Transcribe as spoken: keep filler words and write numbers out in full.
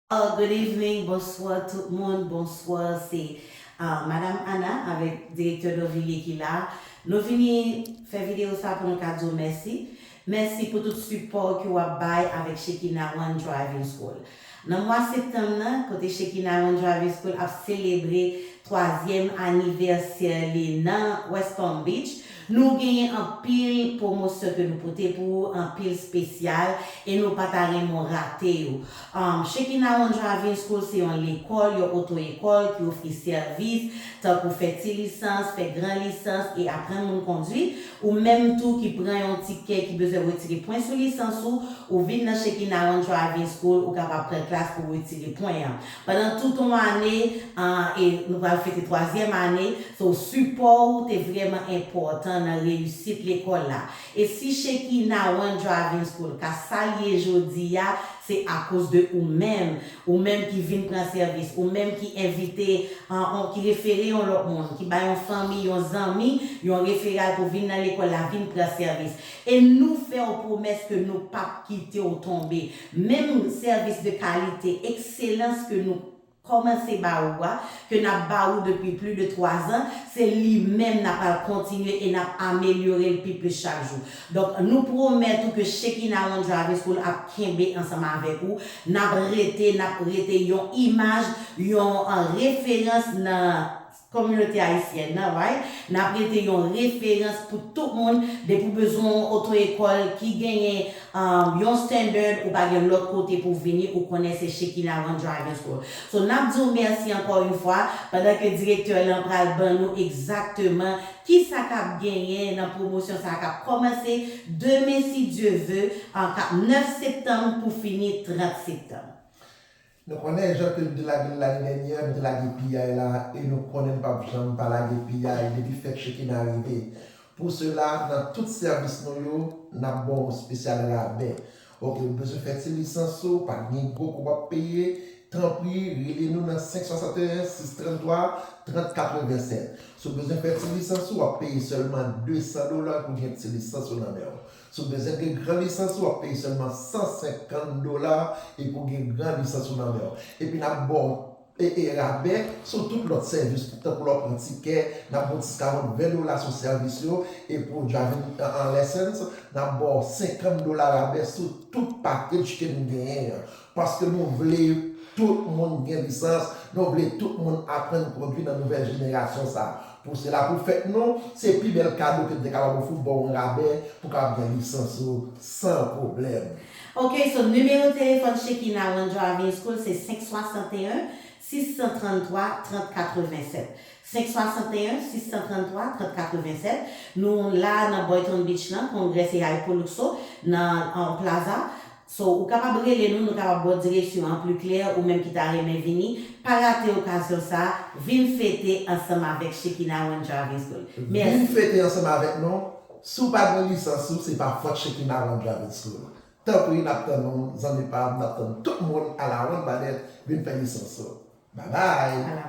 Oh, good evening, bonswa tout moun, bonswa, se uh, Madam Anna avèk Direktè Dovillier ki la. Nou vini fè videyo sa pou nou ka di w mèsi. Mèsi pou tout sipò ke w ap bay avèk Shekinah One Driving School. Nan mwa septanm nan, kote Shekinah One Driving School ap selebre twazyèm anivèsè li nan West Palm Beach, nou genyen anpil pwomosyon ke nou pote pou ou, anpil espesyal, e nou pa ta renmen w rate yo. Um, Shekinah One Driving School se yon lekòl, yon oto-ekòl ki ofri sèvis tankou fè ti lisans, fè gran lisans e aprann moun kondwi. Ou menm tou ki pran yon tikè ki bezwen retire pwen sou lisans ou, ou vin nan Shekinah One Driving School, ou kapab pran klas pou retire pwen an. Pandan tout yon ane, an, e nou pral fete twazyèm ane, so sipò ou te vrèman enpòtan nan reyisit lekòl la. E si Shekinah One Driving School ka sa l ye jodi a, se akoz de ou menm, ou menm ki vin pran sèvis, ou menm ki envite, an, an, ki refere yon lòt moun, ki bay yon fanmi, yon zanmi, yon referal pou vin nan lekòl la, vin pran sèvis. E nou fè w pwomès ke nou p ap kite w tonbe. Menm sèvis de kalite, ekselans ke nou kòmanse ba ou a, ke n ap ba ou depi plis de twa zan, se li menm n ap al kontinye e n ap amelyore l pi plis chak jou. Donk, nou pwomèt ou ke Shekinah One Driving School ap kenbe ansanm avèk ou. N ap rete, n ap rete yon imaj, yon, an, referans nan kominote ayisyèn nan, right? N ap rete yon referans pou tout moun. Depi w bezwen yon oto-ekòl ki genyen, um, yon standard, ou pa gen lòt kote pou w vini, ou konnen se Shekinah One Driving School. So, n ap di w mèsi ankò yon fwa, pandan ke direktè lan pral ban nou egzakteman kisa k ap genyen nan pwomosyon sa a k ap kòmanse demen, si Dye ve, an, k ap nèf septanm pou fini trant septanm. Nou konnen jan ke nou te lage l lane dènyè, nou te lage piyay la, e nou konnen n p ap janm pa lage piyay depi fèt Shekinah rive. Pou sela, nan tout sèvis nou yo, n ap ba w espesyal rabè. Oke, ou bezwen fè ti lisans ou, pa gen gwo kòb w ap peye, tanpri, rele nou nan senk swasanteyen, sis tranntwa, trant katrevennsèt. Si w bezwen fè ti lisans ou, w ap peye sèlman de san dola pou gen ti lisans ou nan men w. Si w bezwen gen gran lisans ou, w ap peye sèlman san senkant dola e pou gen gran lisans ou nan men w. Epi n ap ba w e, e rabè sou tout lòt sèvis, tankou lè w pran tikè, n ap ba w diskawont ven dola sou sèvis yo, e pou driving, an, an license, n ap ba w senkant dola rabè sou tout package ke nou genyen an. Paske nou vle tout moun gen lisans, nou vle tout moun aprann kondwi nan nouvèl jenerasyon sa a. Pou sela, pou fèt nou, se pi bèl kado ke n te kapab ofri w, ba w yon rabè pou w kapab gen lisans ou san pwoblèm. Ok, so nimewo telefòn Shekinah One Driving School se senk swasanteyen, sis san tranntwa, trant katrevennsèt. Senk swasanteyen, sis san tranntwa, trant katrevennsèt. Nou la nan Boynton Beach lan, Congress e Hipoluxo, nan, an, Plaza. So, ou kapab rele nou, nou kapab ba w direksyon an pli klè, ou menm ki ta renmen vini, pa rate okazyon sa a, vin fete ansanm avèk Shekinah One Driving School. Mèsi. Vin fete ansanm avèk nou. Si w pa gen lisans ou, se pa fòt Shekinah One Driving School. Tanpri, n ap tann ou, zanmi pa m, n ap tann tout moun à la Ronde Badet, vin fè lisans ou. Bye bye!